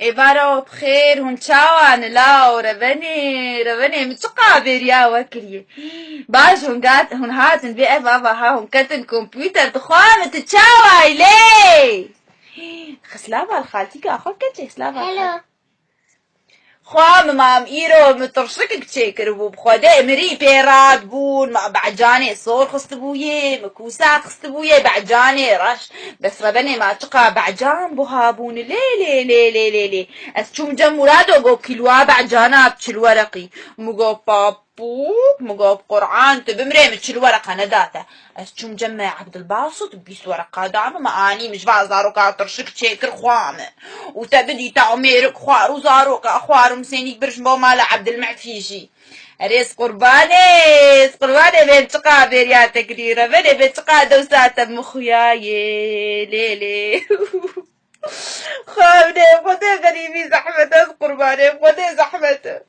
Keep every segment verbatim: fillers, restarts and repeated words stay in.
Êvaro bi xêr, hûn çawa ne law? Revenê, revenê, min çiqa bêriya we kiriye. Baş hûn gat, hûn hatin vê ev ava ha, hûn ketin kompûter, dixwa min tu çawa yî lê? Xislava li xaltîka xwe keçê, xislava li Hello. xaltî. Xwa min mam îro min tirşikik çêkiribû, bi xwedê mirî pê radibûn, ma becanê sor xistibûyê, min kûsa xistibûyê, becanê reş. Bes rebenê ma çiqa becan buha bûn, lê, lê, lê, lê, lê, lê. Ez çûm cem Murado, got, "Kîlwa becana bi çil wereqî." Min got, "Papûk," min got, "Bi Quran tu bimrê min çil wereqa nedate." Ez çûm cem me Ebdilbasit, bîst wereqa da min, me anî, min ji van zaroka tirşik çêkir xwa min. Û te bidî te û mêrik xwar û zaroka xwar û min sênîk bir ji bo mala Ebdilmefî jî. Erê ez qurbanê, ez qurbanê, bê çiqa bêriya te kirî, revenê bê çiqa dewsa te mixuyayê, lê, lê. Xwedê, Xwedê xerîbî zehmet e, ez qurbanê, Xwedê zehmet e.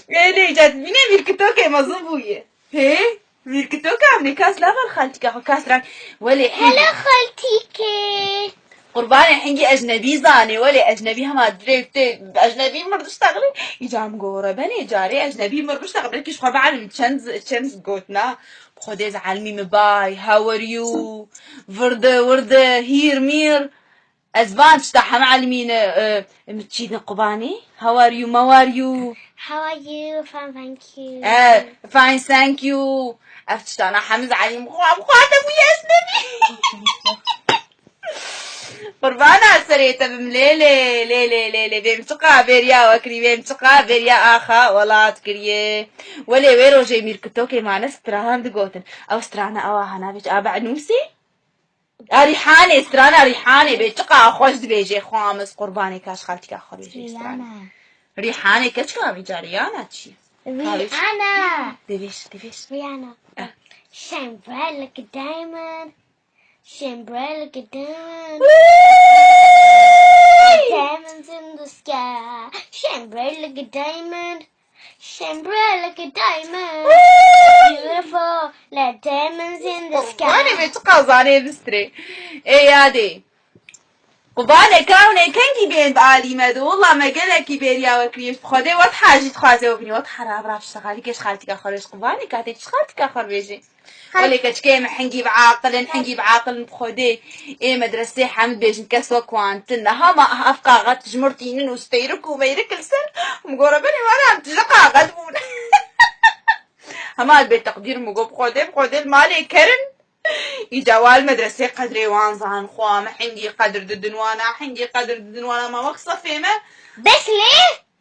Ê lê îca dibînê mîrkitokê mezin bûye. Hê? Mîrkitoka em ê kas lava li xaltîka xwe, kas ran. Welê Hello xaltîkê. Qurbanê hingî ecnebî zanê, welê ecnebî hema dirê tê, ecnebî mir diştexilî. Îca min got, "Rebenê carê ecnebî mir biştexil, belkî ji xwe bielmî çend, çend gotina." Bi Xwedê ez elmî min, "Bye, how are you? Virde, wirde, hîr, mîr." Ez van tişta heme elmîne, e, min çî din Qubanê? How are you? How are you? How are you? Fine, thank you. E, fine, thank you. Ev tiştana hemiz elîm xwe, xwe te bûye ez nebî. Qurbana serê te bim lê lê, lê lê, lê lê. Bêm çiqa bêriya we kirî, bêm çiqa bêriya axa welat kiriye. Welê wê rojê mîrkitokê mane stran digotin. Ew strana ew aha navê çi? A Be'nûsê? A Rîhanê, strana Rîhanê bê çiqa xweş dibêje, xwe min, qurbanê kaş xaltîka xwe bêje strana. Rîhanê keçika min cariyana çi? Rîhana. Devêş, devêş. Rihanna. Eh. Shine bright like a diamond. Shine bright like a diamond. Woo! Diamonds in the sky. Shine bright like a diamond. Shine bright like a diamond. Woo! Beautiful like diamonds in the sky. Wanê me çiqa zanê bistirê. Ê yadê. Qubanê ka hûn ê kengî bên bi alî me de? Wela me gelekî bêriya we kiriye. Bi Xwedê we diha jî dixwaze we bînî. We diha rav rav şixalî keş xaltîka xwe rêj. Qubanê ka tê çi xaltîka xwe bêjê? Welê keçikê me hingî bi aqil in, hingî bi aqil in bi Xwedê. Ê medresê hemd bêjin kes wek wan tune. Hema ev qaxet ji mir tînin û steyrik û meyrik li ser. Min got, "Rebenê wana em tije qaxet bûn." Hema bê teqdîr min got, "Bi Xwedê, bi Xwedê li malê kerin." Îca wa li medresê qedrê wan zan xwe, me hingî qedir didin wana, hingî qedir didin wana, ma wek sefê me. Bes lê?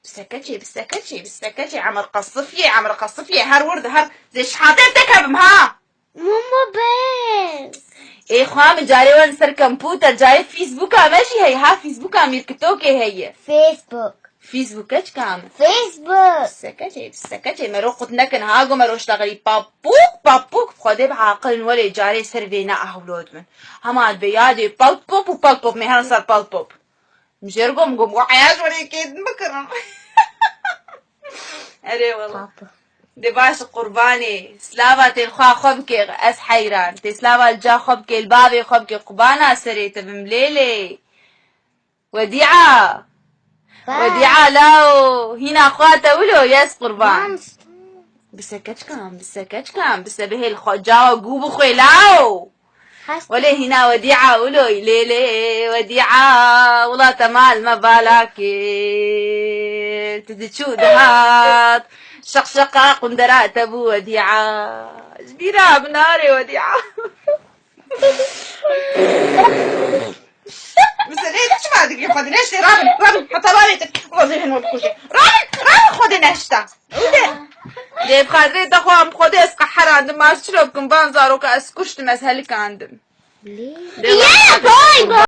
Bi sekeçê, bi sekeçê, bi sekeçê, emir qesifiyê, emir qesifiyê, her wir de her zê şihatê te kevim ha. Mama bes. Ê xwa min carê wan ser kempûter, carê Facebooka me jî heye ha, Facebooka mîrkitokê heye. Facebook. Facebook keçika min. Facebook. Bi sekeçê, bi sekeçê, mero qut nekin ha, go mero ştexilî papûk, papûk, bi Xwedê bi aqil in, welê carê ser vê ne ewlod min. Hema dibê yadê palpop û palpop, me her ser palpop. Min jê re got, min got, min got, "Eya ji werê kêtin bikirin." Erê wela. Papa. Dê baş qurbanê. Slava tê li xwa xwe bike, ez heyran. Tê slava li ca xwe bike, li bavê xwe bike. Qubana serê te bim lê lê. Wedîa. Vay. Wedîa lao. Hîna xwa te wilo, yes qurban. Mams. Bi sekeçkan, bi sekeçkan, bi sebehê li xwe cawa gû bixwe lao. Hest. Welê hîna Wedîa wilo, lê lê Wedîa, wila te mal me balakê. Tu diçû dihat, şeqşeqa qundera te bû Wedîa. Ji bîra min nare Wedîa. Miselê tu çima dikî Xwedê neştê, rabin, rabin, heta bavê te, Xwedê hin we bikujê. Rabin, rabin Xwedê neşta. Û de. Dê bi xatirê te xwe em Xwedê ez qeherandim, ez çilo bikim, van zaroka ez kuştim, ez helikandim. Lê. Dê Ya, bay bay.